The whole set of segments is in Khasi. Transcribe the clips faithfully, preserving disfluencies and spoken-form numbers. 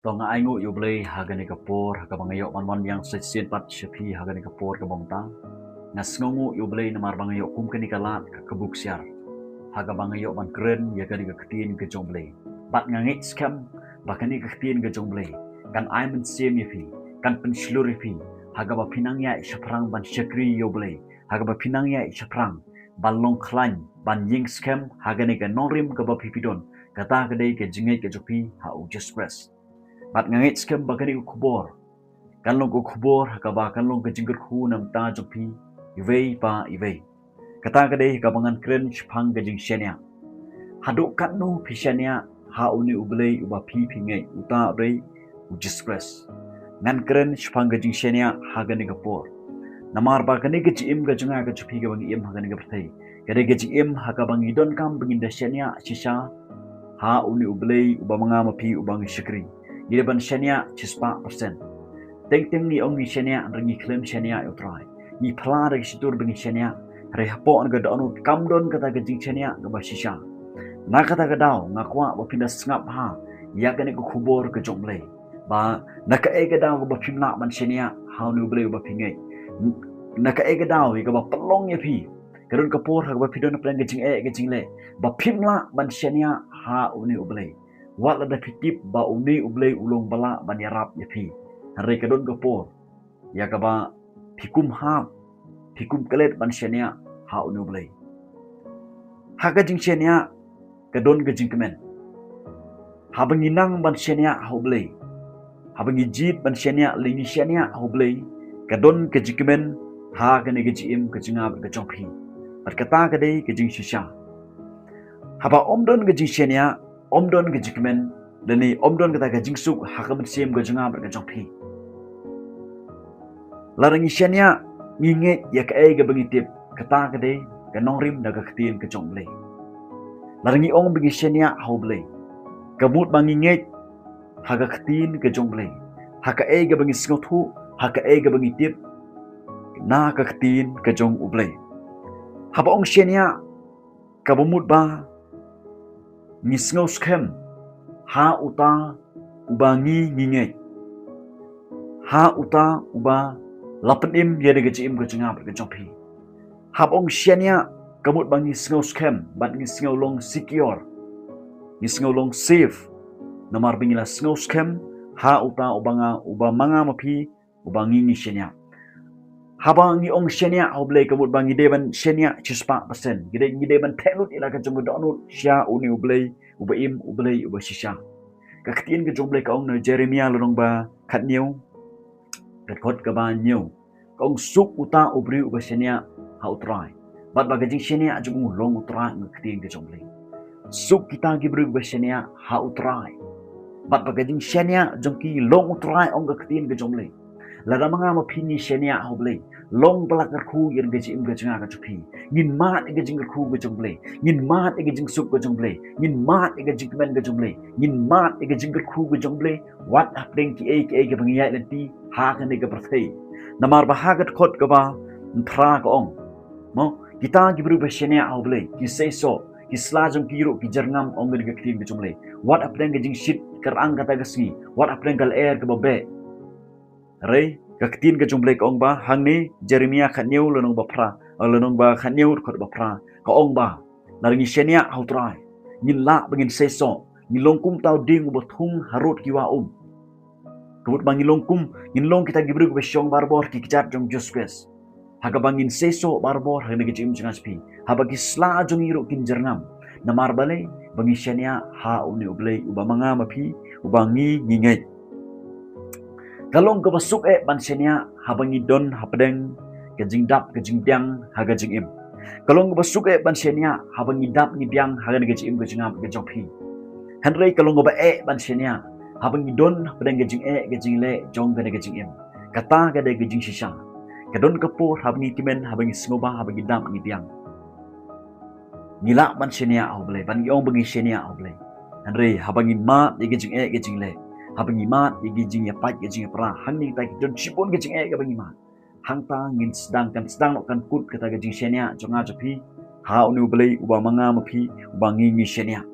To nga ainguh ïa U Blei ha kane ka por ha kaba nga ïoh ban wan biang sa shisien pat sha phi ha kane ka por kaba mynta. Nga sngewnguh ïa U Blei namar ba nga ïoh kum kane ka lad ka kaba ksiar ha kaba nga ïoh ban kren ïa kane ka ktien ka jong U Blei. Bad nga ngeit skhem ba kane ka ktien ka jong U Blei kan ai mynsiem ïa phi, kan pynshlur ïa phi ha kaba phin nang ïaid shaphrang ban shakri ïa U Blei, ha kaba phin nang ïaid shaphrang ban long khlaiñ, ban ïeng skhem ha kane ka nongrim kaba phi phi don, kata ka dei ka jingngeit ka jong phi ha U Jisu Khrist. Bad nga ngeit skhem ba kane ka khubor kan long ka khubor ha kaba kan long ka jingkyrkhu na ka bynta jong phi iwei pa iwei. Kata ka dei ha kaba ngan kren shaphang ka jingshaniah. Haduh katno phi shaniah ha une U Blei uba phi phi ngeit, uta u dei U Jisu Khrist. Ngan kren shaphang ka jingshaniah ha kane ka por. Namar ba kane ka jingim ka jong nga ka jong phi kaba ngi im ha kane ka pyrthei ka dei ka jingim ha kaba ngi donkam ba ngin da shaniah shisha ha une U Blei uba ma nga ma phi uba ngi shakri. Ngi dei ban shaniah shispah percent. Teng teng ngi ong ngi shaniah, hynrei ngi khlem shaniah ïa U Trai. Ngi phla da ka shitur ba ngi shaniah, hynrei hapoh na ka dohnud kam don kata ka jingshaniah kaba shisha. Na kata ka daw nga kwah ba phin da sngap bha ïa kane ka khubor ka jong U Blei, ba na kaei ka daw kaba phim lah ban shaniah ha une U Blei uba phi ngeit. Na kaei ka daw ïa kaba pynlong ïa phi, ka don ka por ha kaba phi don hapdeng ka jingeh ka jingleh ba phim lah ban shaniah ha une U Blei. Wat lada phi tip ba une U Blei u long ba lah ban ïarap ïa phi, hynrei ka don ka por ïa kaba phi kum hap, phi kum klet ban shaniah ha une U Blei. Ha ka jingshaniah ka don ka jingkmen. Haba ngi nang ban shaniah ha U Blei, haba ngi jied ban shaniah lei ngi shaniah ha U Blei, ka don ka jingkmen ha kane ka jingim ka jong nga bad ka jong phi. Bad kata ka dei ka jingshisha. Haba ym don ka jingshaniah, ym don ka jingkmen, lane ym don kata ka jingsuk ha ka mynsiem ka jong nga bad ka jong phi. Lada ngi shaniah ngi ngeit ïa kaei kaba ngi tip, kata ka dei ka nongrim da ka ktien ka jong U Blei. Lada ngi ong ba ngi shaniah ha U Blei, ka mut ba ngi ngeit ha ka ktien ka jong U Blei, ha kaei kaba ngi sngewthuh, ha kaei kaba ngi tip na ka ktien ka jong U Blei. Haba ong shaniah kaba mut ba ngi sngew skhem ha uta uba ngi ngi ngeit, ha uta uba la pynim ïa ka jingim ka jong nga bad ka jong phi. Haba ong shaniah ka mut ba ngi sngew skhem bad ngi sngew long secure, ngi sngew long safe, namar ba ngi la sngew skhem ha uta uba nga, uba ma nga ma phi, uba ngi ngi shaniah. Haba ngi ong shaniah ha U Blei ka mut ba ngi dei ban shaniah shispah percent, ngi dei, ngi dei ban theh lut ïa la ka jong ka dohnud sha une U Blei uba im, U Blei uba shisha. Ka ktien ka jong U Blei ka ong na Jeremiah lynnong ba khathynñiew, ka dkhot kaba hynñiew, ka ong, suk uta u briew uba shaniah ha U Trai, bad ba ka jingshaniah jong u long U Trai, ong ka ktien ka jong U Blei. Suk kita ki briew kiba shaniah ha U Trai, bad ba ka jingshaniah jong ki long U Trai, ong ka ktien ka jong U Blei. Lada ma nga ma phi ngi shaniah ha U Blei, long ba la kyrkhu ïa ka jingim ka jong nga ka jong phi. Ngin mad ïa ka jingkyrkhu ka jong U Blei, ngin mad ïa ka jingsuk ka jong U Blei, ngin mad ïa ka jingkmen ka jong U Blei, ngin mad ïa ka jingkyrkhu ka jong U Blei, wat hapdeng kiei kiei kiba ngi ïaid lynti ha kane ka pyrthei. Namar ba ha ka dkhot kaba phra ka ong, mo, kita ki briew ba shaniah ha U Blei ki seisoh, ki sla jong ki ruh ki jyrngam, ong ka ktien ka jong U Blei. Wat hapdeng ka jingshit ka rang kata ka sngi, wat hapdeng ka lyer kaba beh. Hynrei ka ktien ka jong U Blei ka ong ba hangne, Jeremiah khathynñiew lynnong ba phra, eh, lynnong ba khathynñiew dkhot ba phra, ka ong ba lada ngi shaniah ha U Trai, ngin lah ba ngin seisoh, ngin long kum uta u dieng uba thung harud ki wah um. Ka mut ba ngin long kum, ngin long kita ki briew kiba shong barabor ki kjat jong U Jisu Khrist, ha kaba ngin seisoh barabor ha kane ka jingim jong nga jong phi, haba ki sla jong ngi ruh kin jyrngam. Namar balei? Ba ngi shaniah ha une U Blei uba ma nga ma phi, uba ngi ngi ngeit. Ka long kaba suk eh ban shaniah haba ngi don hapdeng ka jingdap ka jingbiang ha ka jingim. Ka long kaba suk eh ban shaniah haba ngi dap ngi biang ha kane ka jingim ka jong nga bad ka jong phi. Hynrei ka long kaba eh ban shaniah haba ngi don hapdeng ka jingeh ka jingleh jong kane ka jingim. Kata ka dei ka jingshisha. Ka don ka por haba ngi kmen, haba ngi sngewbha, haba ngi dap ngi biang, ngi lah ban shaniah ha U Blei, ban ngi ong ba ngi shaniah ha U Blei. Hynrei haba ngi mad ïa ka jingeh ka jingleh, haba ngi mad ïa ka jingïapait ka jingïapra, hangne kita ki don shibun ka jingeh kaba ngi mad, hangta ngin sdang, kan sdang noh kan kut kata ka jingshaniah jong nga jong phi ha une U Blei uba ma nga ma phi, uba ngi ngi shaniah.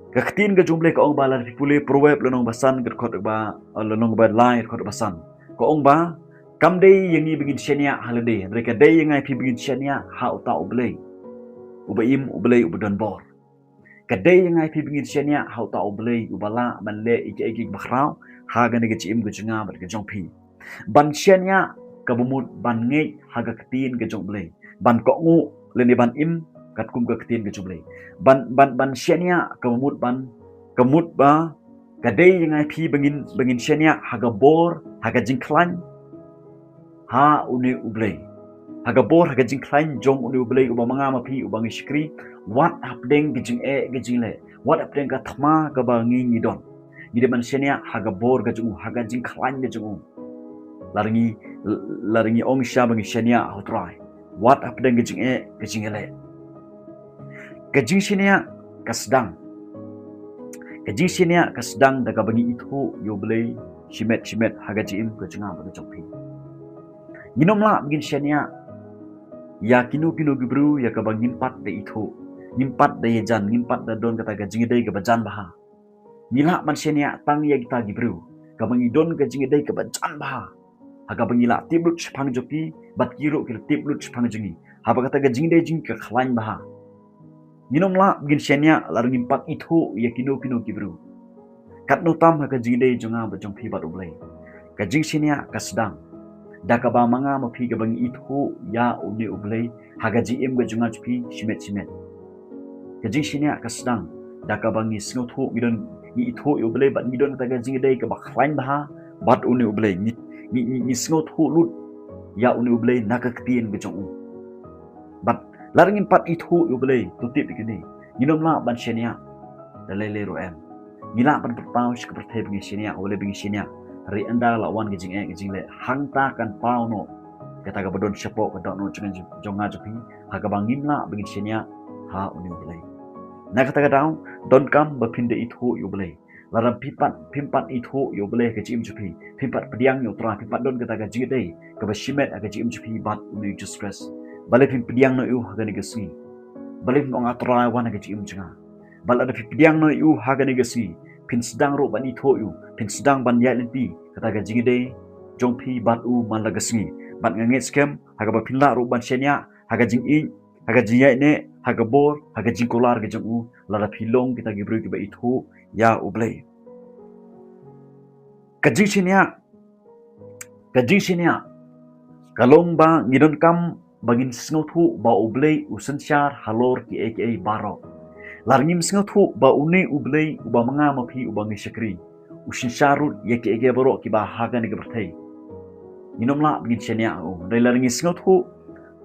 Ka ktien ka jong U Blei ka ong ba, lada phi pule Proverb lynnong ba san, ka dkhot ba, eh, lynnong ba lai, ka dkhot ba san, ka ong ba, kam dei ïa ngi ba ngin shaniah ha lade, hynrei ka dei ïa nga ïa phi ba ngin shaniah ha uta U Blei uba im, U Blei uba don bor. Ka dei ïa nga ïa phi ba ngin shaniah ha uta U Blei uba lah ban leh ïa kiei kiei kiba khraw ha kane ka jingim ka jong nga bad ka jong phi. Ban shaniah kaba mut ban ngeit ha ka ktien ka jong U Blei, ban kohnguh lane ban im katkum ka ktien ka jong U Blei. Ban, ban, ban shaniah kaba mut ban, ka mut ba ka dei ïa nga ïa phi ba ngin, ba ngin shaniah ha ka bor, ha ka jingkhlaiñ ha une U Blei, ha ka bor, ha ka jingkhlaiñ jong une U Blei uba ma nga ma phi uba ngi shakri. Wat hapdeng ka jingeh ka jingleh, wat hapdeng ka thma kaba ngi ngi don, ngi dei ban shaniah ha ka bor ka jong u, ha ka jingkhlaiñ ka jong u. Lada ngi, lada ngi ong shisha ba ngi shaniah ha U Trai, wat hapdeng ka jingeh ka jingleh. Ka jingshaniah ka sdang, ka jingshaniah ka sdang da kaba ngi ithuh ïa U Blei shimet shimet ha ka jingim ka jong nga bad ka jong phi. Ngin ym lah ba ngin shaniah ïa kino kino ki briew ïa kaba ngim pat da ithuh, ngim pat da ïajan, ngim pat da don kata ka jingïadei kaba jan bha. Ngi lah ban shaniah tang ïa kita ki briew kaba ngi don ka jingïadei kaba jan bha, ha kaba ngi la tip lut shaphang jong ki bad ki ruh ki la tip lut shaphang jong ngi, haba kata ka jingïadei jong ngi ka khlaiñ bha. Ngin ym lah ba ngin shaniah lada ngim pat ithuh ïa kino kino ki briew. Katno tam ha ka jingïadei jong nga bad jong phi bad U Blei, ka jingshaniah ka sdang da kaba ma nga ma phi kaba ngi ithuh ïa une U Blei ha ka jingim ka jong nga jong phi shimet shimet. Ka jingshaniah ka sdang da kaba ngi sngewthuh, ngi don, ngi ithuh ïa U Blei bad ngi don kata ka jingïadei kaba khlaiñ bha bad une U Blei. Ngi, ngi, ngi, ngi sngewthuh lut ïa une U Blei na ka ktien ka jong u. Bad lada ngim pat ithuh ïa U Blei, to tip ïa kine, ngin ym lah ban shaniah da lei lei ruh em. Ngi lah ban pynpaw sha ka pyrthei ba ngi shaniah, U Blei ba ngi shaniah, hynrei ynda la wan ka jingeh ka jingleh, hangta kan paw noh kata kaba don shapoh ka dohnud jong, jong nga jong phi, ha kaba ngim lah ba ngin shaniah ha une U Blei. Na kata ka daw, donkam ba phin da ithuh ïa U Blei. Lada phim pat, phim pat ithuh ïa U Blei ha ka jingim jong phi, phim pat pdiang ïa U Trai, phim pat don kata ka jingïadei kaba shimet ha ka jingim jong phi bad une U Jisu Khrist, balei phim pdiang noh ïa u ha kane ka sngi? Balei phim ong, A Trai, wan ha ka jingim jong nga? Bad lada phi pdiang noh ïa u ha kane ka sngi, phin sdang ruh ban ithuh ïa u, phin sdang ban ïaid lynti kata ka jingïadei jong phi bad u man la ka sngi. Bad nga ngeit skhem ha kaba phin lah ruh ban shaniah ha ka jingïeit, ha ka jingïaid neh, ha ka bor, ha ka jingkular ka jong u, lada phi long kita ki briew kiba ithuh ïa U Blei. Ka jingshaniah, ka jingshaniah ka long ba ngi donkam ba ngin sngewthuh ba U Blei u synshar halor kiei kiei baroh. Lada ngim sngewthuh ba une U Blei uba ma nga ma phi uba ngi shakri u synshar lut ïa kiei kiei baroh kiba ha kane ka pyrthei, ngin ym lah ba ngin shaniah ha u. Hynrei lada ngi sngewthuh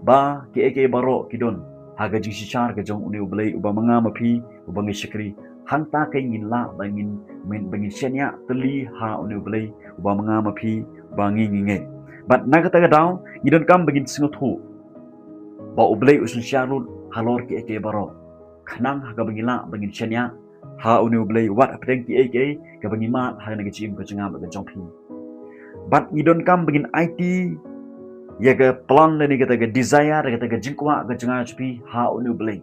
ba kiei kiei baroh ki don ha ka jingsynshar ka jong une U Blei uba ma nga ma phi uba ngi shakri, hangta keiñ ngin lah ba ngin, ngin, ba ngin shaniah tylli ha une U Blei uba ma nga ma phi uba ngi ngi ngeit. Bad na kata ka daw ngi donkam ba ngin sngewthuh ba U Blei u synshar lut halor kiei kiei baroh, khnang ha kaba ngi lah ba ngin shaniah ha une U Blei wat hapdeng kiei kiei kaba ngi mad ha kane ka jingim ka jong nga bad ka jong phi. Bad ngi donkam ba ngin aiti ïa ka plan lane kata ka desire, kata ka jingkwah ka jong nga jong phi ha une U Blei.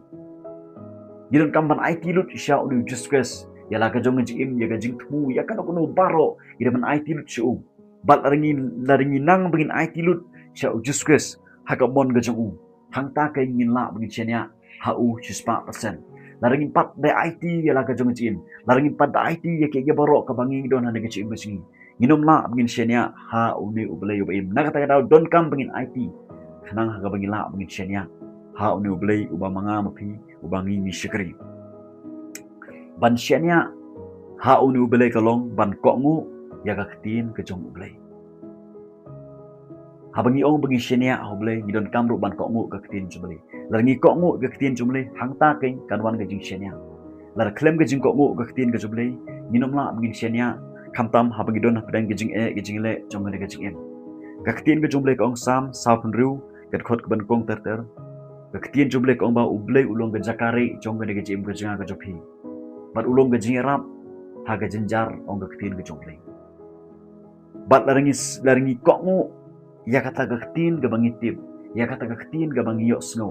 Ngi donkam ban aiti lut sha une U Jisu Khrist ïa la ka jong ka jingim, ïa ka jingthmu, ïa kano kano baroh ngi dei ban aiti lut sha u. Bad lada ngi, lada ngi nang ba ngin aiti lut sha U Jisu Khrist ha ka mon ka jong u, hangta keiñ ngin lah ba ngin shaniah ha u shispah persen. Lada ngim pat da aiti ïa la ka jong ka jingim, lada ngim pat da aiti ïa kiei kiei baroh kaba ngi don ha kane ka jingim ka jong ngi, ngin ym lah ba ngin shaniah ha une U Blei uba im. Na kata ka daw donkam ba ngin aiti, khnang ha kaba ngin lah ba ngin shaniah ha une U Blei uba ma nga ma phi uba ngi ngi shakri. Ban shaniah ha une U Blei ka long ban kohnguh ïa ka ktien ka jong U Blei. Haba ngi ong ba ngi shaniah ha U Blei, ngi donkam ruh ban kohnguh ka ktien jong U Blei. Lada ngi kohnguh ka ktien jong U Blei, hangta keiñ kan wan ka jingshaniah. Lada khlem ka jingkohnguh ka ktien ka jong U Blei, ngin ym lah ba ngin shaniah, khamtam haba ngi don hapdeng ka jingeh ka jingleh jong kane ka jingim. Ka ktien ka jong U Blei ka ong, Salm sawphew hynriew, ka dkhot kaba nyngkong ter ter, ka ktien jong U Blei ka ong ba U Blei u long ka jaka rieh jong kane ka jingim ka jong nga ka jong phi, bad u long ka jingïarap ha ka jynjar, ong ka ktien ka jong U Blei. Bad lada ngi s-, lada ngi kohnguh ïa kata ka ktien kaba ngi tip, ïa kata ka ktien kaba ngi ïohsngew,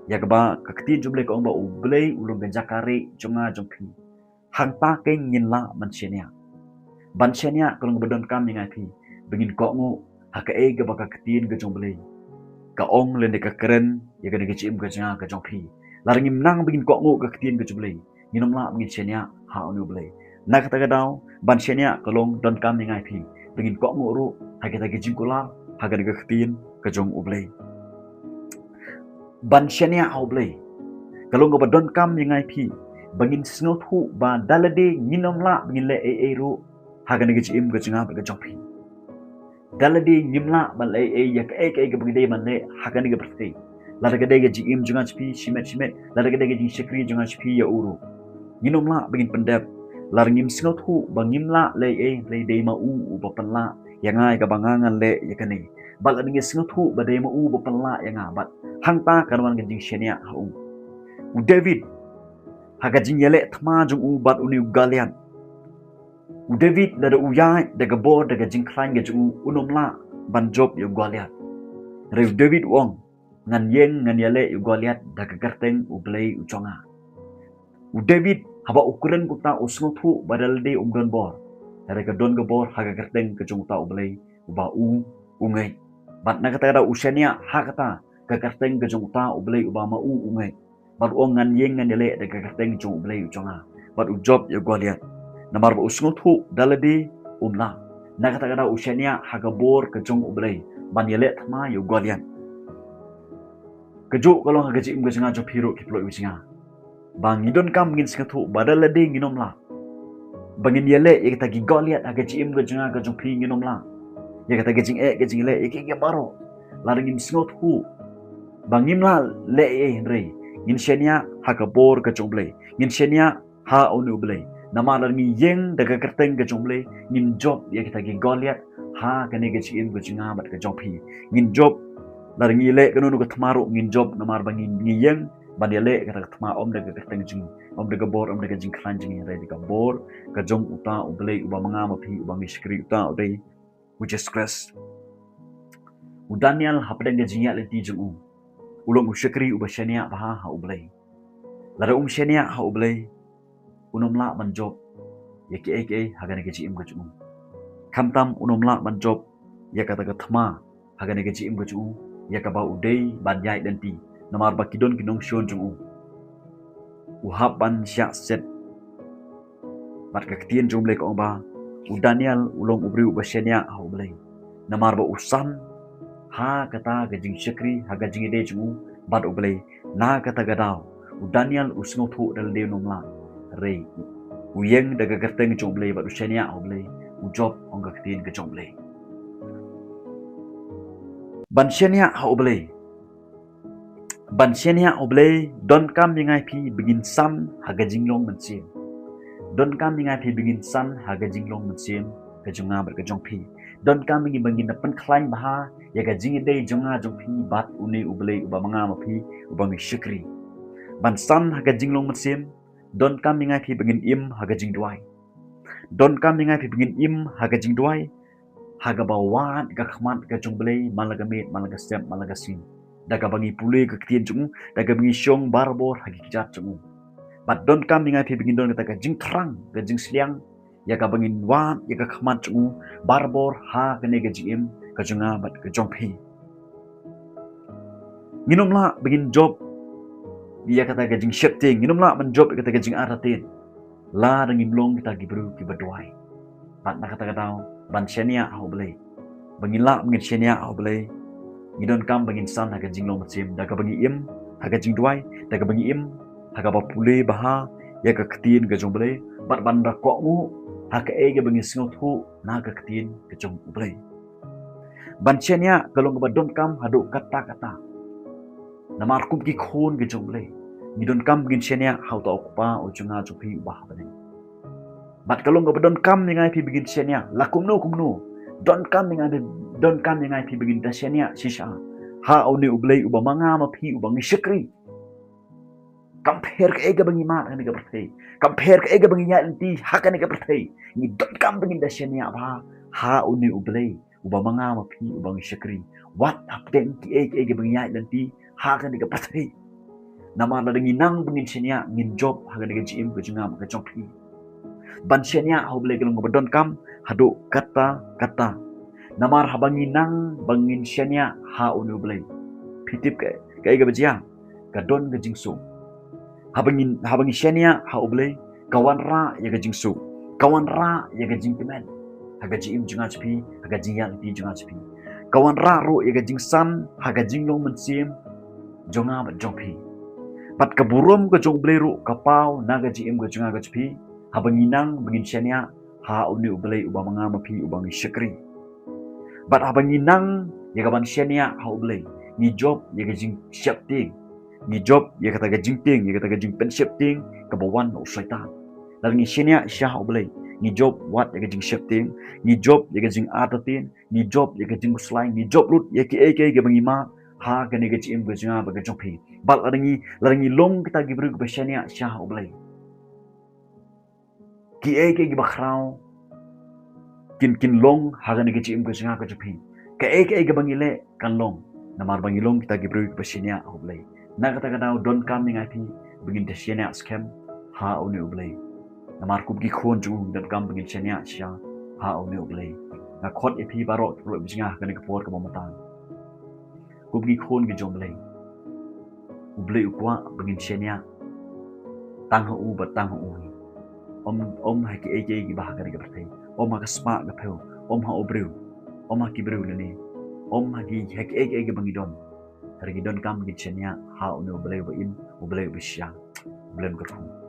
ïa kaba ka ktien jong U Blei ka ong ba U Blei u long ka jaka rieh jong nga jong phi, Hangta keiñ ngin lah ban shaniah. Ban shaniah ka long ba donkam ïa nga ïa phi ba ngin kohnguh ha kaei kaba ka ktien ka jong U Blei ka ong lane ka kren ïa kane ka jingim ka jong nga ka jong phi. Lada ngim nang ba ngin kohnguh ka ktien ka jong U Blei, ngin ym lah ba ngin shaniah ha une U Blei. Na kata ka daw, ban shaniah ka long donkam ïa nga ïa phi ba ngin kohnguh ruh ha kita ki jingkular ha kane ka ktien ka jong U Blei. Ban shaniah ha U Blei ka long kaba donkam ïa nga ïa phi ba ngin sngewthuh ba da lade ngin ym lah ba ngin leh ei ei ruh ha kane ka jingim ka jong nga bad ka jong phi. Da lade ngim lah ban leh ei ei ïa kaei kaei kaba ngi dei ban leh ha kane ka pyrthei. Lada ka dei ka jingim jong nga jong phi shimet shimet, lada ka dei ka jingshakri jong nga jong phi ïa u ruh, ngin ym lah ba ngin pyndep lada ngim sngewthuh ba ngim lah leh ei ei, hynrei dei ma u uba pynlah ïa nga ïa kaba nga ngan leh ïa kane. Bad lada ngi sngewthuh ba dei ma u uba pynlah ïa nga, bad hangta kan wan ka jingshaniah ha u. U David, ha ka jingïaleh thma jong u bad une u Goliath, u David lada u ïaid da ka bor da ka jingkhlaiñ ka jong u, un ym lah ban jop ïa u Goliath. Hynrei u David u ong, ngan ïeng ngan ïaleh ïa u Goliath da ka kyrteng U Blei u jong nga. U David haba u kren kumta u sngewthuh ba da lade um don bor, hynrei ka don ka bor ha ka kyrteng ka jong uta U Blei uba u u ngeit. Bad na kata ka daw u shaniah ha kata ka kyrteng ka jong uta U Blei uba ma u u ngeit. Bad u ong, ngan ïeng ngan ïaleh da ka kyrteng jong U Blei u jong nga, bad u jop ïa u Goliath. Namar ba u sngewthuh da lade um lah. Na kata ka daw u shaniah ha ka bor ka jong U Blei ban ïaleh thma ïa u Goliath. Kajuh ka long ha ka jingim ka jong nga jong phi ruh ki paralok ki jong nga, ba ngi donkam ngin sngewthuh ba da lade ngin ym lah ba ngin ïaleh ïa kita ki Goliath ha ka jingim ka jong nga ka jong phi, ngin ym lah. Ïa kata ka jingeh ka jingïaleh ïa ki, ki baroh, lada ngim sngewthuh ba ngim lah leh ei ei, hynrei ngin shaniah ha ka bor ka jong U Blei, ngin shaniah ha une U Blei. Namar lada ngi ïeng da ka kyrteng ka jong U Blei, ngin jop ïa kita ki Goliath ha kane ka jingim ka jong nga bad ka jong phi. Ngin jop, lada ngi leh kano kano ka thma ruh ngin jop, namar ba ngi, ngi ïeng ban ïaleh kata ka thma ym da ka kyrteng jong ngi, ym da ka bor, ym da ka jingkhlaiñ jong ngi, hynrei da ka bor ka jong uta U Blei uba ma nga ma phi uba ngi shakri, uta U Blei u Jisu Khrist. U Daniel hapdeng ka jingïaid lynti jong u, u long u shakri uba shaniah bha ha U Blei. Lada um shaniah ha U Blei, un ym lah ban jop ïa kiei kiei ha kane ka jingim ka jong u. Khamtam un ym lah ban jop ïa kata ka thma ha kane ka jingim ka jong u ïa kaba u dei ban ïaid lynti, namar ba ki don ki nongshun jong u. U hap ban shah set. Bad ka ktien jong U Blei ka ong ba u Daniel u long u briew uba shaniah ha U Blei, namar ba u san ha kata ka jingshakri ha ka jingïadei jong u bad U Blei. Na kata ka daw u Daniel u sngewthuh da lade un ym lah, hynrei u ïeng da ka kyrteng jong U Blei bad u shaniah ha U Blei, u jop ong ka ktien ka jong U Blei. Ban shaniah ha U Blei, ban shaniah ha U Blei, donkam ïa nga ïa phi ba ngin san ha ka jinglong mynsiem. Donkam ïa nga ïa phi ba ngin san ha ka jinglong mynsiem ka jong nga bad ka jong phi. Donkam ïa ngi ba ngin da pynkhlaiñ bha ïa ka jingïadei jong nga jong phi bad une U Blei uba ma nga ma phi uba ngi shakri. Ban san ha ka jinglong mynsiem, donkam ïa nga ïa phi ba ngin im ha ka jingduwai. Donkam ïa nga ïa phi ba ngin im ha ka jingduwai, ha kaba wad ka khmat ka jong U Blei man la ka miet, man la ka step, man la ka sngi, da kaba ngi pule ka ktien jong u, da kaba ngi shong barabor ha ki kjat jong u. Bad donkam ïa nga ïa phi ba ngin don kata ka jingthrang, ka jingsliang, ïa kaba ngin wad ïa ka khmat jong u barabor ha kane ka jingim ka jong nga bad ka jong phi. Ngin ym lah ba ngin jop ïa kata ka jingsheptieng, ngin ym lah ban jop ïa kata ka jingartatien lada ngim long kita ki briew kiba duwai. Bad na kata ka daw ban shaniah ha U Blei, ba ngin lah ba ngin shaniah ha U Blei, ngi donkam ba ngin san ha ka jinglong mynsiem, da kaba ngi im ha ka jingduwai, da kaba ngi im ha kaba pule bha ïa ka ktien ka jong U Blei, bad ban da kohnguh ha kaei kaba ngi sngewthuh na ka ktien ka jong U Blei. Ban shaniah ka long kaba donkam haduh katta katta. Namar kum ki khun ki jong U Blei, ngi donkam ba ngin shaniah ha uta U Kpa u jong nga jong phi uba ha bneng. Bad ka long kaba donkam ïa nga ïa phi ba ngin shaniah la kumno kumno. Donkam ïa nga, donkam ïa nga ïa phi ba ngin da shaniah shisha ha une U Blei uba ma nga ma phi uba ngi shakri. Kam pher kaei kaba ngi mad ha kane ka pyrthei, kam pher kaei kaba ngi ïaid lynti ha kane ka pyrthei, ngi donkam ba ngin da shaniah bha ha une U Blei uba ma nga ma phi uba ngi shakri. Wat hapdeng kiei kiei kaba ngi ïaid lynti ha kane ka pyrthei. Namar lada ngi nang ba ngin shaniah, ngin jop ha kane ka jingim ka jong nga bad ka jong phi. Ban shaniah ha U Blei ka long kaba donkam haduh katta katta. Namar haba ngi nang ba ngin shaniah ha une U Blei, phi tip ka, kaei kaba jia? Ka don ka jingsuk. Haba ngi, haba ngi shaniah ha U Blei, ka wanrah ïa ka jingsuk, ka wanrah ïa ka jingkmen ha ka jingim jong nga jong phi, ha ka jingïaid lynti jong nga jong phi. Ka wanrah ruh ïa ka jingsan ha ka jinglong mynsiem jong nga bad jong phi. Bad ka burom ka jong U Blei ruh ka paw na ka jingim ka jong nga ka jong phi, haba ngi nang ba ngin shaniah ha une U Blei uba ma nga ma phi uba ngi shakri. Bad haba ngi nang ïa kaban shaniah ha U Blei, ngi jop ïa ka jingsheptieng, ngi jop ïa kata ka jingtieng, ïa kata ka jingpynsheptieng kaba wan na u Soitan. Lada ngi shaniah sha ha U Blei, ngi jop wat ïa ka jingsheptieng, ngi jop ïa ka jingartatien, ngi jop ïa ka jingkhuslai, ngi jop lut ïa kiei kiei kiba ngi mad ha kane ka jingim ka jong nga bad ka jong phi. Bad lada ngi, lada ngi long kita ki briew kiba shaniah sha ha U Blei, kiei kiei kiba khraw kin, kin long ha kane ka jingim ka jong nga ka jong phi. Kaei kaei kaba ngi leh kan long, namar ba ngi long kita ki briew kiba shaniah ha U Blei. Na kata ka daw donkam ïa nga phi ba ngin da shaniah skhem ha une U Blei. Namar kum ki khun jong u donkam ba ngin shaniah sha ha une U Blei. Nga khot ïa phi baroh ki paralok ba jong nga ha kane ka por kaba mynta. Kum ki khun ki jong U Blei, U Blei u kwah ba ngin shaniah tang ha u bad tang ha u hi. Ym, ym ha kiei kiei kiba ha kane ka pyrthei, ym ha ka spah ka phew, ym ha u briew, ym ha ki briew lane, ym ha ki, ha kiei kiei kiba ngi don. Hynrei ngi donkam ba ngin shaniah ha une U Blei uba im, U Blei uba shisha, U Blei uba kyrkhu.